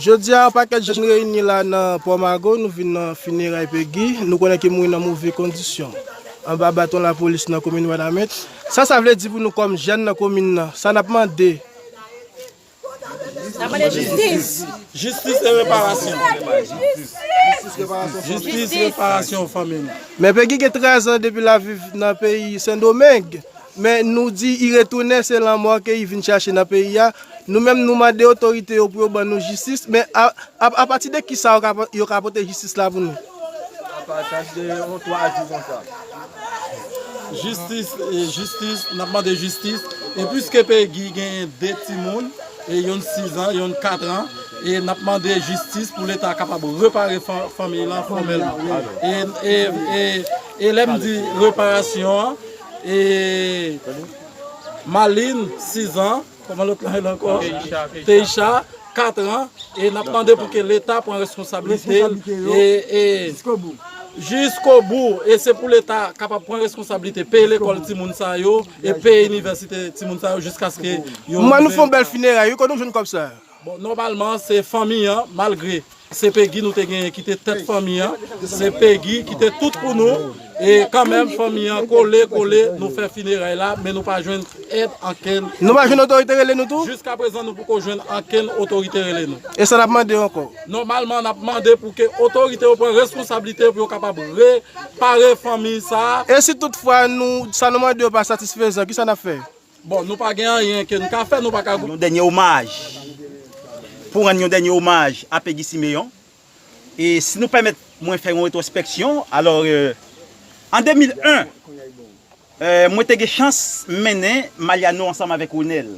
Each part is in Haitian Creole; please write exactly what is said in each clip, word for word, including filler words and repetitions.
Jodi a, yon pakèt jèn reyini la nan Pòmago, nou vin nan fineray Pegi. Nou konnen ke mouri nan move kondisyon anba baton lapolis nan komin Wanament. Sa sa vle di pou nou kòm jèn nan komin nan? Sa n ap mande? N ap mande jistis. Jistis e reparasyon. Jistis, reparasyon fanmi nou. Men Pegi gen trèz an depi l ap viv nan peyi Sendomeng. Men nou di i retounen, se lanmò ke i vin chache nan peyi a. Nou menm nou mande otorite yo pou yo ban nou jistis, men a, a, apati de kisa yo ka, yo ka pote jistis la pou nou? Apati de yon twa jou konsa. Jistis, e, jistis, n ap mande jistis. E piske Pegi gen de timoun, e youn sis an, youn kat an, e n ap mande jistis pou Leta kapab repare fanmi lan fòmèlman. E, e, e, e lè m di reparasyon an, e Malin, sis an, kòman lòt lan rele ankò? Teisha, kat an, e n ap mande pou ke Leta pran reskonsablite l e, e jiskobou. E se pou Leta kapab pran reskonsablite, peye lekòl timoun sa yo, e peye inivèsite timoun sa yo jiskaske yo. Mwen, nou fè yon bèl fineray, wi, kote nou jwenn kòb sa? Bon, nòmalman, se fanmi an, malgre se Pegi nou te genyen ki te tèt fanmi an, se Pegi ki te tout pou nou, e kanmenm fanmi an kole, kole, nou fè fineray la, men nou pa jwenn èd ankenn. Nou pa jwenn otorite rele nou tou? Jiskaprezan, nou poko jwenn ankenn otorite rele nou. E sa n ap mande ankò? Nòmalman, n ap mande pou ke otorite yo pran reskonsablite pou yo kapab repare fanmi sa a. E si toutfwa nou, sa nou mande yo pa satisfezan, kisa n ap fè? Bon, nou pa gen anyen ke n ka fè, nou pa ka. Yon dènye omaj. Pou rann yon dènye omaj a Pegi Simeon. E si nou pèmèt mwen fè yon retwospeksyon, alò, e, an de mil en, e, mwen te gen chans mennen Maliano ansanm avèk Ronel,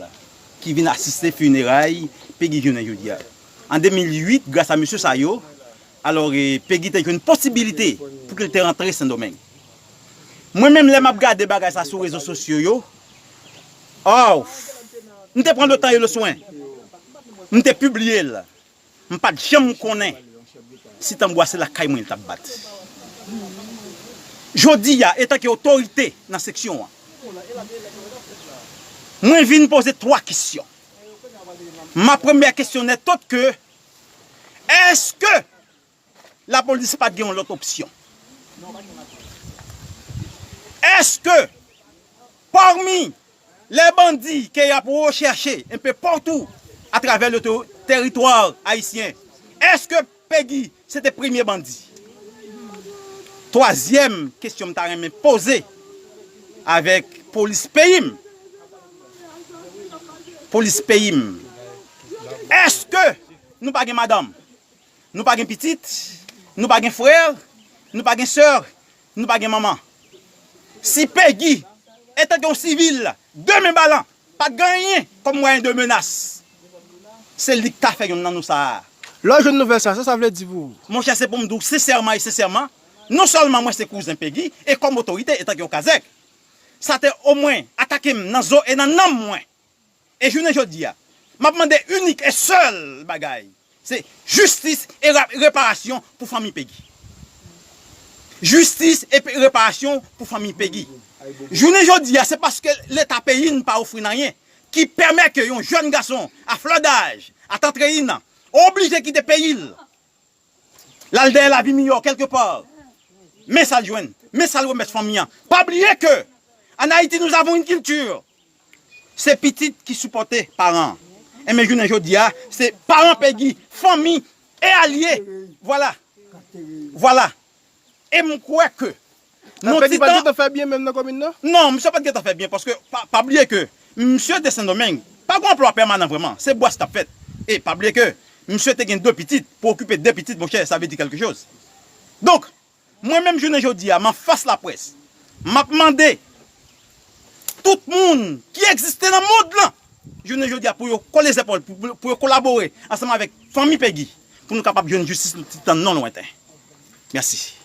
ki vin asiste fineray Pegi jounen jodi a. An de mil uit, gras a mesye sa yo, alò, e, Pegi te jwenn posibilite pou ke l te rantre Sendomeng. Mwen menm, lè m ap gade bagay sa sou rezo sosyo yo, oh, m te pran letan e le swen. M te pibliye l. M pa t janm konnen si tanbou a se lakay mwen l t ap bat. Jodi a, etanke otorite nan seksyon an, mwen vin poze twa kesyon. Ma premyè kesyon nèt tot ke, èske lapolis pa t gen yon lòt opsyon? Èske, pami lè bandi ke y ap rechèche enpe patou atravè le te- teritwa ayisyen, èske Pegi se te premye bandi? Twazyèm kesyon m ta renmen poze avèk polis peyi m. Polis peyi m. Èske nou pa gen madanm? Nou pa gen pitit, nou pa gen frè, nou pa gen sè, nou pa gen manman. Si Pegi, etanke yon sivil, de men balan, pa t gen anyen kòm mwayen de menas, se li k ta fè yonn nan nou sa a. Lè w jwenn nouvèl sa, sa sa vle di pou ou? Monchè, se pou m di w sensèman e sensèman, non sèlman mwen se kouzen Pegi, e kòm otorite, etanke yon kazèk, sa te omwen atake m nan zo e nan nanm mwen. E jounen jodi a, m ap mande inik e sèl bagay, se jistis e ra- reparasyon pou fanmi Pegi. Jistis e pe- reparasyon pou fanmi Pegi. Jounen jodi a, se paske Leta peyi n pa ofri n anyen ki pèmèt ke yon jèn gason a flè daj, a trannteyen an, oblije kite peyi l. L al dèyè lavi miyò kèlkepa. Men sa l jwenn. Men sa l remèt fanmi an. Pa bliye ke, an Ayiti, nous avons une culture. Se pitit ki sipòte paran an. Enben, jounen jodi a, se paran Pegi, fanmi e alye. Vwala. Vwala. E m kwè ke Nan peyi pa t gentan fè byen menm nan komin nan? Non, misye pa t gentan fè byen, paske pa, pa bliye ke misye te Sendomeng, pa gen anplwa pèmanan vrèman, se bwès k ap fèt. E pa bliye ke misye te gen de pitit, pou okipe de pitit, monchè, sa vle di kèlke choz. Donk, mwen menm jounen jodi a, m anfas laprès, m ap mande tout moun ki egziste nan mond lan, jounen jodi a, pou yo kole zepòl, pou, pou, pou yo kolabore ansanm avèk fanmi Pegi, pou nou kapab jwenn jistis nou t ap tann non lwenten. Mèsi.